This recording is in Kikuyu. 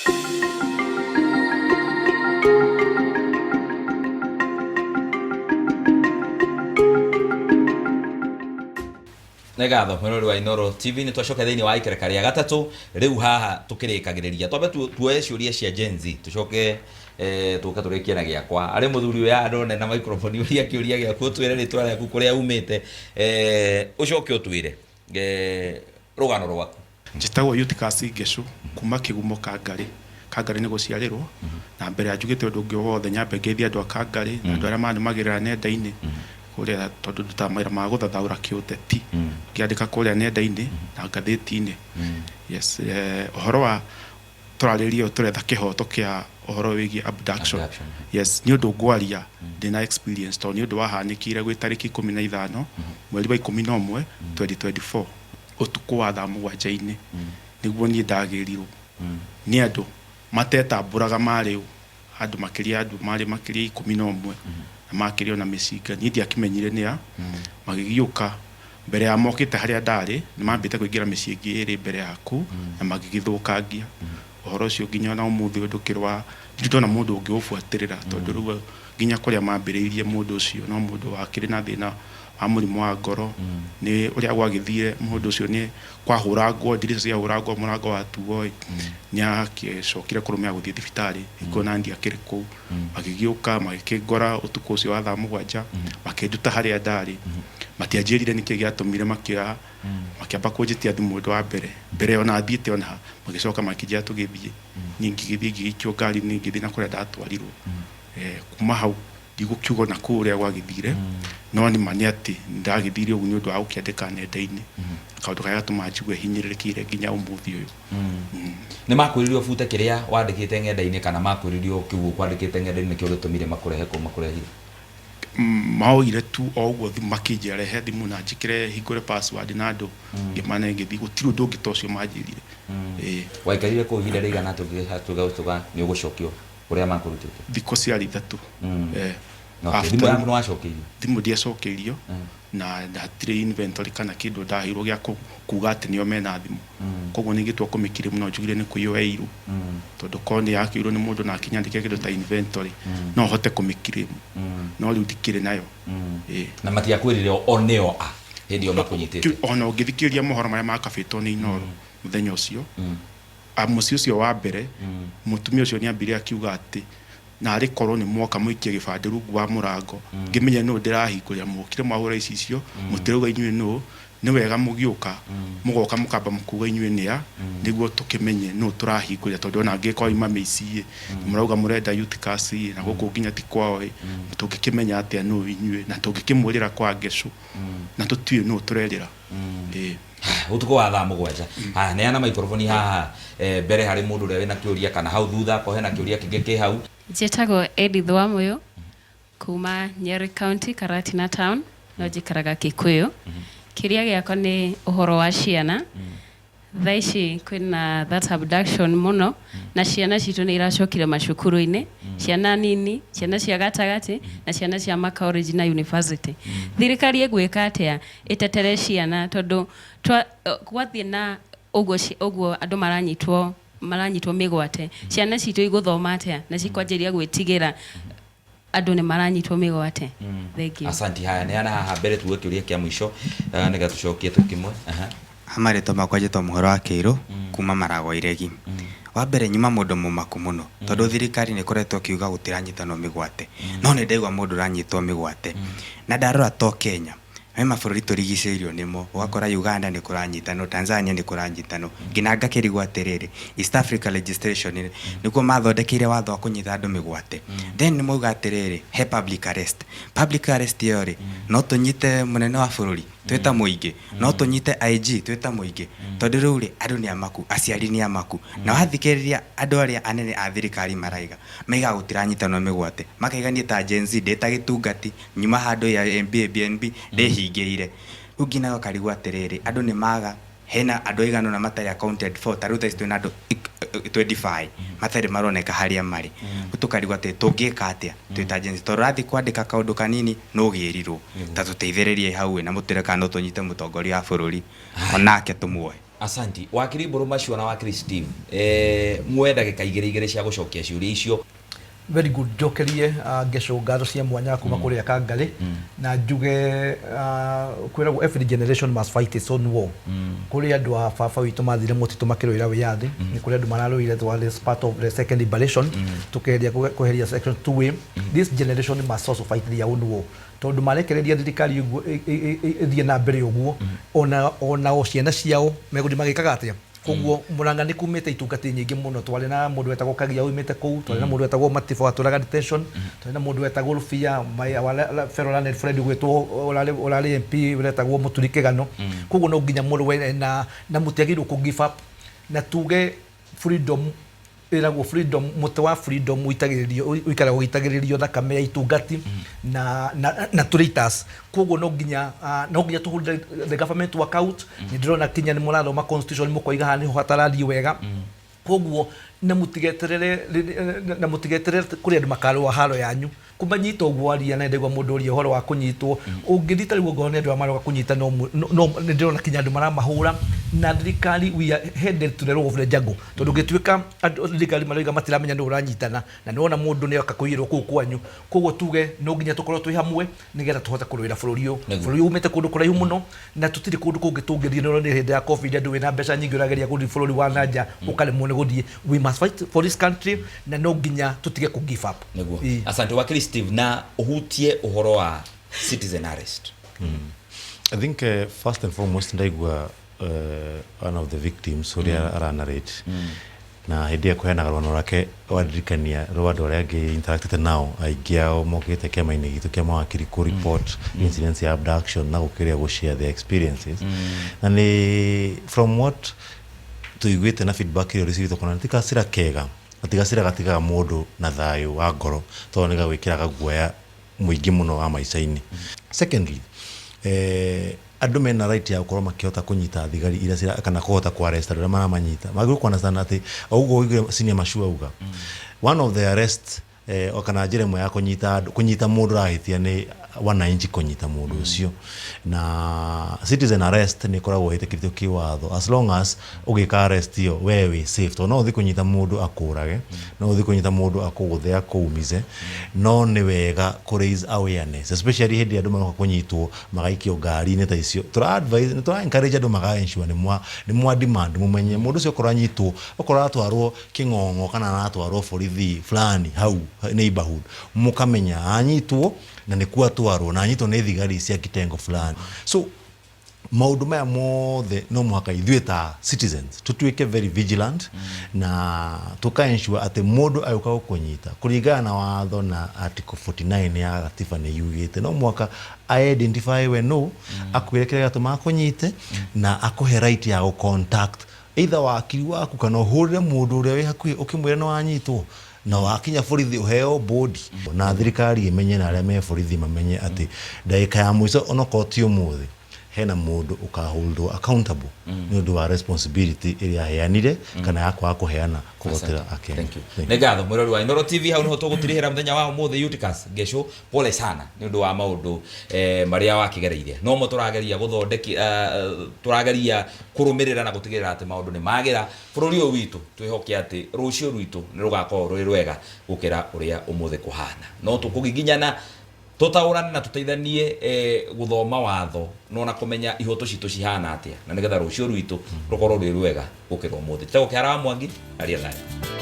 Nĩ ngatho mwĩrori wa Inooro TV, nĩ twacoka thĩinĩ wa ikereka rĩa gatatũ. Rĩu haha tũkĩrĩkagĩrĩria twambe tuoye ciũria cia Gen Z, tũcoke tũke tũrĩkie na gĩakwa. Arĩ mũthuri ũyũ andone na microphone, ũria kĩũria gĩaku, ũtwĩre rĩtwa rĩaku, kũrĩa umĩte, ũcoke ũtwĩre rũgano rwaku. Njĩtagwo Eutychus Ngecu kuma Kĩgumo Kangarĩ. Kangarĩ nĩ gũciarĩrwo na mbere ya njugĩte ũndũ ũngĩ o wothe nyambe ngeithie andũ a Kangarĩ na andũ arĩa manũmagĩrĩra nenda-inĩ kũrĩa tondũ ndutaga mawĩra ma gũthathaũra kĩũteti ngĩandĩka kũrĩa nenda-inĩ na ngathĩti-inĩ. Yes, ũhoro wa tũrarĩrĩria ũyũ tũretha kĩhoto kĩa ũhoro wĩgiĩ abduction. Abduction. Yes, nĩ ũndũ ngwaria ndĩna experience tondũ nĩ ũndũ wahanĩkire gwĩ tarĩki 15 mweri wa 11 2024 ũtukũ wa thaa mũgwanja-inĩ nĩguo niĩ ndagĩrirwo nĩ andũ matetambũraga marĩ ũ, andũ makĩria andũ marĩ makĩria 11 na makĩrĩ ona mĩcinga, niĩ ndiakĩmenyire nĩ a, magĩgĩũka mbere ya mokĩte harĩa ndarĩ nĩ mambĩte kũingĩra mĩciĩ ĩngĩ ĩrĩ mbere yaku na magĩgĩthũkangia ũhoro ũcio nginya ona ũmũthĩ ũyũ ndũkĩrĩ wa ndirĩ ndona mũndũ ũngĩũbuatĩrĩra tondũ rĩu nginya kũrĩa mambĩrĩirie mũndũ ũcio no mũndũ wakĩrĩ na thĩna wa mũrimũ wa ngoro nĩ ũrĩa gwagĩthire mũndũ ũcio nĩ kwahũrangwo ndirica ciahũrangwo mũrango watuo ĩ nĩ agĩcokire kũrũmĩra gũthiĩ thibitarĩ hingo na ndiakĩrĩ kũu magĩgĩũka magĩkĩngora ũtukũ ũcio wa thaa 7 makĩnduta harĩa ndarĩ matianjĩrire nĩkĩ gĩatũmire makĩoya makĩamba kũnjĩtia thimũ ũndũ wa mbere mbere ona thiĩte ona ha magĩcoka makĩnjĩra tũgĩthiĩ niĩ ngĩgĩthiĩ ngĩgĩikio ngari-inĩ ngĩthiĩ na kũrĩa ndatwarirwo. Kuma hau ndigũkiuga ona kũu ũrĩa gwagĩthire no nĩ ma nĩ atĩ nĩndagĩthire ũguo nĩ ũndũ wa gũkĩandĩka nenda-inĩ kaũndũ karĩa gatũmaga njigue hinyĩrĩrĩkĩire nginya ũmũthĩ ũyũ. Nĩ makwĩrire ũbute kĩrĩa wandĩkĩte ng'enda-inĩ kana makwĩrire o kĩu ũkwandĩkĩte ng'enda-inĩ nĩkĩo gĩtũmire makũrehe kũu makũrehire? Maoire tu o ũguo thimũ makĩnjĩra rehe thimũ na njĩkĩre hingũre password na andũ ngĩmane ngĩthiĩ gũtirĩ ũndũ ũngĩ ta ũcio manjĩrire. Ĩĩ. Waikarire kũu ihinda rĩigana atĩa ũgĩtuga nĩ ũgũcokio kũrĩa makũrutĩte? Thikũ ciarĩ 3. Okay. Thimũ yaku nĩ wacokeirio? Thimũ ndiacokeirio na hatirĩ inventory kana kĩndũ ndaheirwo gĩa kuga atĩ nĩo mena thimũ. Koguo niĩ ngĩtua kũmĩkirĩmu no njugire nĩ kũiywo yaiyirwo. Tondũ korwo nĩ yakĩiyirwo nĩ mũndũ na akĩnyandĩkĩre kĩndũ ta inventory no hote kũmĩkirĩmu. No rĩu ndikĩrĩ nayo. Ĩĩ. Na matiakwĩrire o nĩo a hĩndĩ ĩyo makũnyitĩte? Ona ũngĩthikĩrĩria mohoro marĩa makabĩtwo nĩ Inooro mũthenya ũcio, mũciĩ ũcio wa mbere, mũtumia ũcio nĩ ambire akiuga atĩ narĩ korwo nĩ mwoka mũikie gĩbandĩ rungu wa mũrango ngĩmenye nũ ndĩrahingũrĩra, mwokire mwahũra icicio mũtirauga inyuĩ nũ, nĩ wega mũgĩũka mũgoka mũkamba mũkuga inyuĩ nĩ a nĩguo tũkĩmenye nũ tũrahingũrĩra, tondũ ona angĩkorwo ima mĩici ĩ mũrauga mũrenda Eutychus ĩ na gũkũ nginya ti kwao ĩ tũngĩkĩmenya atĩa nũ inyuĩ na tũngĩkĩmwĩrĩra kwa Ngecũ na tũtiũĩ nũ tũrerĩra. Ĩĩ. Ũtukũ wa thaa 7. Haya, neana maikoroboni haha mbere harĩ mũndũ ũrĩa wĩna kĩũria kana hau thutha akorwo hena kĩũria kĩngĩ kĩ hau. Njĩtagwo Edith Wamũyũ kuma Nyeri County, Karatina Town, no njikaraga Kikuyu. Kĩũria gĩakwa nĩ ũhoro wa ciana. Thaa ici kwĩna that abduction mũno na ciana citũ nĩ iracokire macukuru-inĩ, ciana nini, ciana cia gatagatĩ na ciana cia ma college na university. Thirikari ĩgwĩka atĩa ĩtetere ciana tondũ gwathiĩ na ũguo ũguo andũ maranyitwo maranyitwo mĩgwate, ciana citũ igũthoma atĩa na cikwanjĩrĩria gwĩtigĩra andũ nĩ maranyitwo mĩgwate? Thank you. Asanti. Haya, neana haha mbere tuge kĩũria kĩa mũico nĩgetha tũcokie twĩ kĩmwe. Aha. Ha marĩtwa makwa njĩtwo Mũhoro wa Kĩirũ kuma Maragwa Iregi. Wa mbere nyuma mũndũ mũmaku mũno tondũ thirikari nĩ ĩkoretwo ĩkiuga gũtiranyitanwo mĩgwate no nĩ ndaigua mũndũ ũranyitwo mĩgwate na ndarora to Kenya he mabũrũri tũrigicĩirio nĩmo ũgakora Uganda nĩ kũranyitanwo, Tanzania nĩ kũranyitanwo nginya ngakĩrigwo atĩrĩrĩ East Africa legislation rĩ nĩkuo mathondekeire watho wa kũnyita andũ mĩgwate then nĩ mauga atĩrĩrĩ he public arrest, public arrest ĩyo rĩ no tũnyite mũnene wa bũrũri twĩ ta mũingĩ no tũnyite IG twĩ ta mũingĩ tondũ rĩu rĩ andũ nĩ amaku aciari nĩ amaku na wathikĩrĩria andũ arĩa anene a thirikari maraiga maigaga gũtiranyitanwo mĩgwate makaiga niĩ ta Gen Z ndĩ ta gĩtungati nyuma handũ ya Airbnb ndĩhingĩire rĩu nginya ũkarigwo atĩrĩrĩ andũ nĩ maga hena andũ aigana ũna matarĩ accounted for ta rĩu thaa ici twĩna andũ 25 matarĩ maroneka harĩa marĩ rĩu tũkarigwo atĩ tũngĩka atĩa twĩ ta Gen Z tondũ ũrathiĩ kwandĩka kaũndũ kanini no ũgĩrirwo ta tũteithĩrĩrie hau ĩ na mũtwĩre kana no tũnyite mũtongoria wa bũrũri onake tũmuohe. Asanti wakiri Mbũrũ macio na wakiri Steve, muoe ndagĩka igĩrĩ igĩrĩ cia gũcokia ciũria icio. Very good. Njokerie Ngeco ngatho cia mwanya kuma kũrĩa Kangarĩ, na njuge kwĩragwo every generation must fight its own war. Kũrĩ andũ a baba witũ mathire mũtitũ makĩrũĩra wĩyathi, nĩ kũrĩ andũ mararũire towards part of the second liberation, tũkĩgeria kweheria section 2A. This generation must also fight their own war, tondũ marekereria thirikari ũguo ĩthiĩ na mbere ũguo, ona ciana ciao megũthiĩ magĩkaga atĩa? Koguo Murang'a nĩ kumĩte itungati nyingĩ mũno. Twarĩ na mũndũ wetagwo Kagia umĩte kũu, twarĩ na mũndũ wetagwo Matibo watũraga detention, twarĩ na mũndũ wetagwo Rubia, my our fellow learned friend gwĩtwo ũrarĩ MP ũretagwo Mũturi Kĩgano. Koguo no nginya mũrũe na mũtiagĩrĩirwo kũ give up, na tuge freedom ĩragwo freedom, mũtĩ wa freedom ũitagĩrĩrio, ũikaraga ũgĩitagĩrĩrio thakame ya itungati na traitors. Koguo no nginya tũ hold the government to account. Nĩ ndĩrona kinya nĩ mũrathoma constitution, mũkoiga haha nĩho hatarathiĩ wega. Koguo na mũtigeterere kũrĩ andũ makarũa haro yanyu kũmanyita ũguo waria. Na ndaigua mũndũ ũria ũhoro wa kũnyitwo, ũngĩthiĩ ta rĩu ongorwo nĩ andũ arĩa maroka kũnyita, no nĩ ndĩrona kinya andũ maramahũra na thirikari. We are headed to the law of the jungle, tondũ ũngĩtuĩka andũ thirikari maroiga matiramenya nũ ũranyitana, na nĩwona mũndũ nĩ oka kũiyĩrwo kũu kwanyu. Koguo tuge no nginya tũkorwo twĩ hamwe nĩgetha tũhote kũrũĩra bũrũri ũyũ. Bũrũri ũyũ umĩte kũndũ kũraihu mũno na tũtirĩ kũndũ kũngĩ tũngĩthiĩ. Nĩ ũronire hĩndĩ ya COVID andũ wĩna mbeca nyingĩ ũrageria gũthiĩ bũrũri wa nanja ũkaremwo nĩ gũthiĩ. We must fight for this country, na no nginya tũtige kũ give up. Nĩguo. Ĩĩ. Asante wakiri Steve, na ũhutie ũhoro wa citizen arrest. I think first and foremost ndaigua one of the victims ũrĩa aranarrate na hĩndĩ ĩyo kũheanaga rũgano rwake, waririkania rwa andũ arĩa angĩ interactĩte nao, aingĩ ao mokĩte kĩama-inĩ gitũ kĩa mawakiri kũ report incidents ya abduction na gũkĩrĩa gũ share their experiences, na nĩ from what tũiguĩte na feedback ĩrĩa received kona ti gacĩra kega na ti gacĩra gatigaga mũndũ na thayũ wa ngoro, tondũ nĩ gagwĩkĩraga guoya mũingĩ mũno wa maica-inĩ. Secondly, andũ mena right ya gũkorwo makĩhota kũnyita thigari iria cira kana kũhota kũ arrest andũ arĩa maramanyita. Magĩrĩirwo kũ understand atĩ o ũguo ũiguire senior Mashua auga, one of the arrest o kana njĩra ĩmwe ya kũnyita andũ, kũnyita mũndũ ũrahĩtia nĩ wananchi kũnyita mũndũ ũcio, na citizen arrest nĩ ĩkoragwo ĩtĩkĩrĩtio kĩwatho as long as ũgĩka arrest ĩyo we wĩ safe, tondũ no ũthiĩ kũnyita mũndũ akũrage, no ũthiĩ kũnyita mũndũ akũgũthe akũumize. No nĩ wega kũ raise awareness, especially hĩndĩ ĩrĩa andũ maroka kũnyitwo magaikio ngari-inĩ ta icio. Tũra advise, nĩ tũra encourage andũ maka ensure nĩ mwa demand mũmenye mũndũ ũcio okorwo anyitwo, okorwo aratwarwo Kĩng'ong'o kana aratwarwo borithi fulani hau neighborhood, mũkamenya anyitwo na nĩkuo atwarwo na anyitwo nĩ thigari cia kitengo fulani. So maũndũ maya mothe no mũhaka ithuĩ ta citizens tũtuĩke very vigilant na tũka ensure atĩ mũndũ agĩũka gũkũnyita kũringana na watho na article 49 ya gatiba nĩ yugĩte no mũhaka identify we no akwĩre kĩrĩa gĩatũma akũnyite na akũhe right ya gũ contact either wakiri waku kana ũhũrĩre mũndũ ũrĩa wĩ hakuhĩ ũkĩmwĩra nĩ wanyitwo, na wakinya borithi ũheo bodi na thirikari ĩmenye na arĩa me borithi mamenye atĩ ndagĩka ya mũico onokorwo ti ũmũthĩ hena mũndũ ũkaholdwo accountable nĩ ũndũ wa responsibility ĩrĩa aheanire kana ya kwaga kũheana kũgotera Akenya. Thank you. Thank you. Nĩ ngatho mwĩrori wa Inooro TV. Hau niho tũgũtirihĩra mũthenya wa ũmũthĩ. Eutychus Ngecu, pole sana nĩ ũndũ wa maũndũ marĩa wakĩgereire, no mo tũrageria gũthondeki, tũrageria kũrũmĩrĩra na gũtigĩrĩra atĩ maũndũ nĩ magĩra bũrũri ũyũ witũ. Twĩhoke atĩ rũciũ rwitũ nĩ rũgakorwo rwĩ rwega gũkĩra ũrĩa ũmũthĩ kũhana. No tũkũgiginyana, tũtaũrane na tũteithanie gũthoma watho no na kũmenya ihoto citũ cihana atĩa, na nĩgetha rũciũ rwitũ rũkorwo rwĩ rwega gũkĩra ũmũthĩ. Njĩtagwo Kĩhara wa Mwangi, aria thayũ.